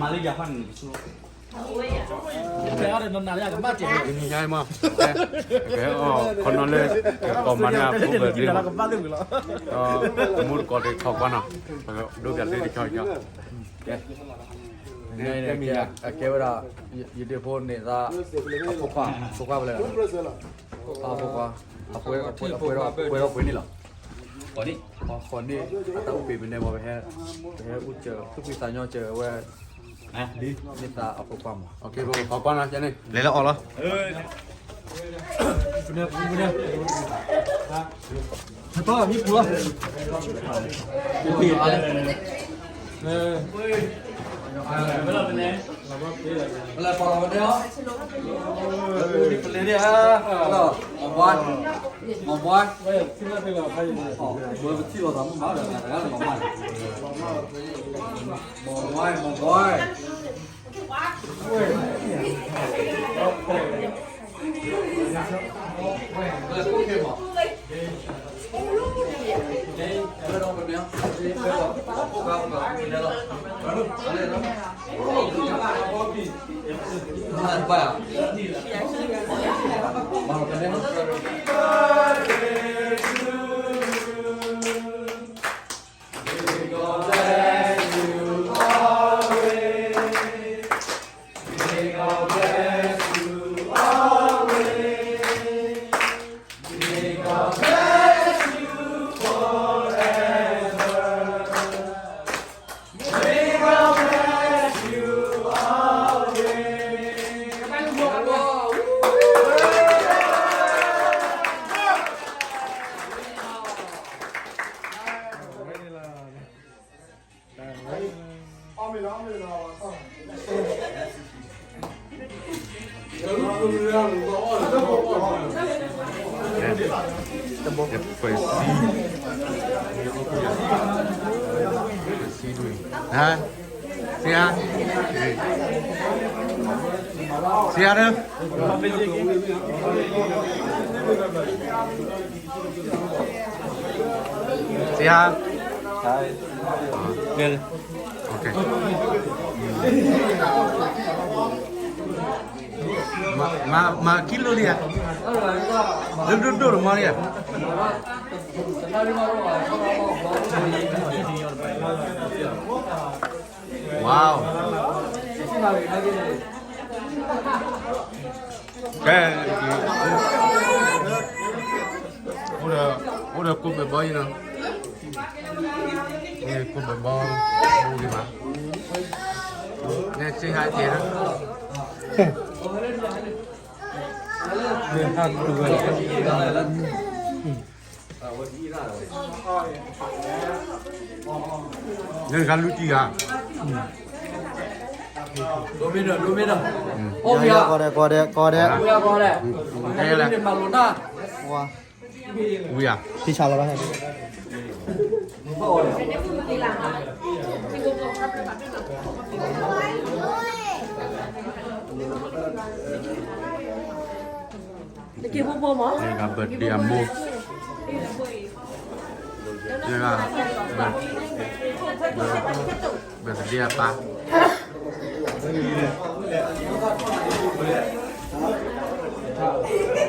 မၤလၢယၤဖၣ်န့ၣ် ကဲအီၤ ခီနီၣ်လၢ ကီၢ်မၤနၢ်ဖိကဒ့ ဒီးမူတကိးတခီကွၢ်နီၤ ဒိပၠးလၢတဆီဆီ ကဲ ကဲဝဲဒၣ် ယဒ့ဖိန့ၣ်သး အဖိခွါ ဖိခွါဖဲလဲၣ် အဖိခွါ အပှဲၤ အပှဲၤ အပှဲၤထီၣ်ပှဲၤန့ၣ်လီၤ ဃိးန့ၣ် အတၢ်အိၣ်ပ့ၤမနုၤမး ပဟဲ ပဟဲအိၣ်စၢၤ သူၣ်ဖှံသးညီစၢၤဝဲ လံ မ့ၢ်သးအဖိခွါမး လဲၤလၢအီၤလီၤ ပလဲၤပီၢ်လီၤဝဲန့ၣ် ပလဲၤန့ၣ်ဧါ မီၤဘွါ မီၤဘွါ ပထံၣ်လိာ်သးမုၣ်မးဒီး တဂၤလၢမီၤဘွါန့ၣ် မီၤဘွါ မီၤဘွါ စံးဟါ စံးဟါဒီး စံးဟါ မၤခံလိာ်ဒံးဧါ လၢဒိၣ်ဒိၣ်တမီၤဒံးဧါ Wow ကဲ အိၣ်ဒီး အိၣ်ဒီးကိးဘဲဘီအံၤနီၤ ကိးဘဲဘီ အိၣ်ဒံးမး နဲစ့ဟါကဲးဒီး ဟါတူၢ်ဝဲ လၢတခါလွံၢ်တံၢ်ဂၤ ဒိမ့ၢ်ဒီး ဒိမ့ၢ်ဒီး အိၣ်ဘၣ် ကီးဒဲး ကီးဒဲး ကီးဒဲး ဝံၤဧါ ထံဆးလီၤဘၣ် ကဘၢၣ်ဒ့အမိၢ် ဘၢၣ်ဒ့အပၢ်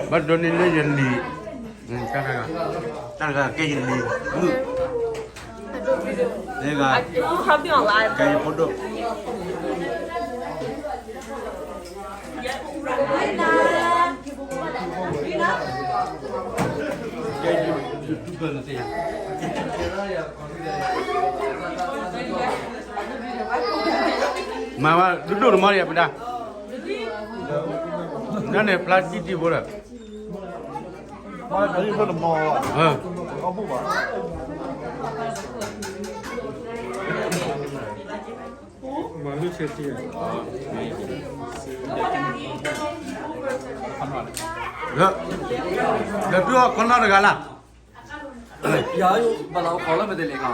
ဘၣ်ဒိန့ၢ်လၢယလံၤ တၢ်တဂၤ တၢ်တဂၤကဲယလံၤ မုၣ် ကဲယဖိဒိၣ် မၤဝဲဒိၣ်ဒိၣ်တမီၤဒံး ပဒါ နန့ၣ် ဖျါတံၢ်တံၢ်ဖိဒီး မၤလုၢ်ဆဲးတံၢ် ဒီး ဒီးတုၤအီၤခီနီတဂၤလၢ် ယၤဘၣ်လီၤခီလၢမ့ၢ်တလဲၤခါ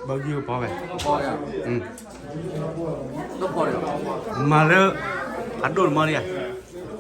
ဒီး ဘၣ်ဂံၢ်ကဖီဝဲ မၤလၢ အဒိၣ်တမီၤဒံးဧါ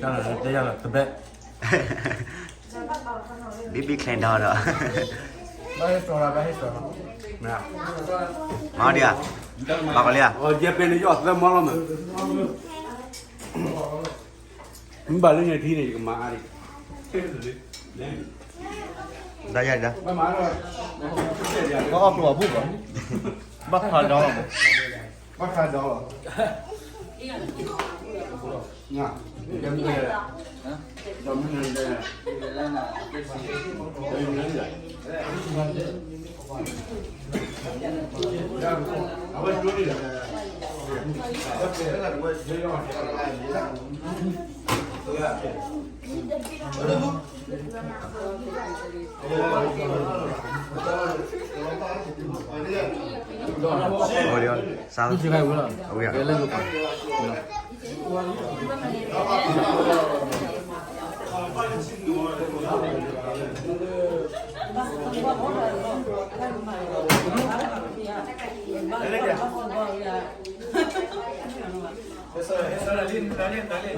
တၢ်လၢတၢ်ယၢ်လီၤတဘဲ ဘံဘံချ့ဒီဒီး ဘၣ်ဟ့ၣ်စီၤလီၤ ဘၣ်ဟ့ၣ်စီၤလီၤ မၤဒံးဧါ မၤကလံဧါ ယဲပဲန့ၣ် ယအီၣ်သၢမီလီၤမး မ့ၢ်ဘၣ်လၢညါထံန့ၣ် ယကမၤအါဒံး ဒၣ်ယၤဒၣ် ဘၣ်အီၣ်ကျိၤအဘူၣ်ဘၣ် ဘၣ်ခါဒီးလီၤ ဘၣ်ခါဒီးလီၤ အဝဲ စး ဝဲ လၢ အဝဲ Sorry, sorry, sorry, sorry.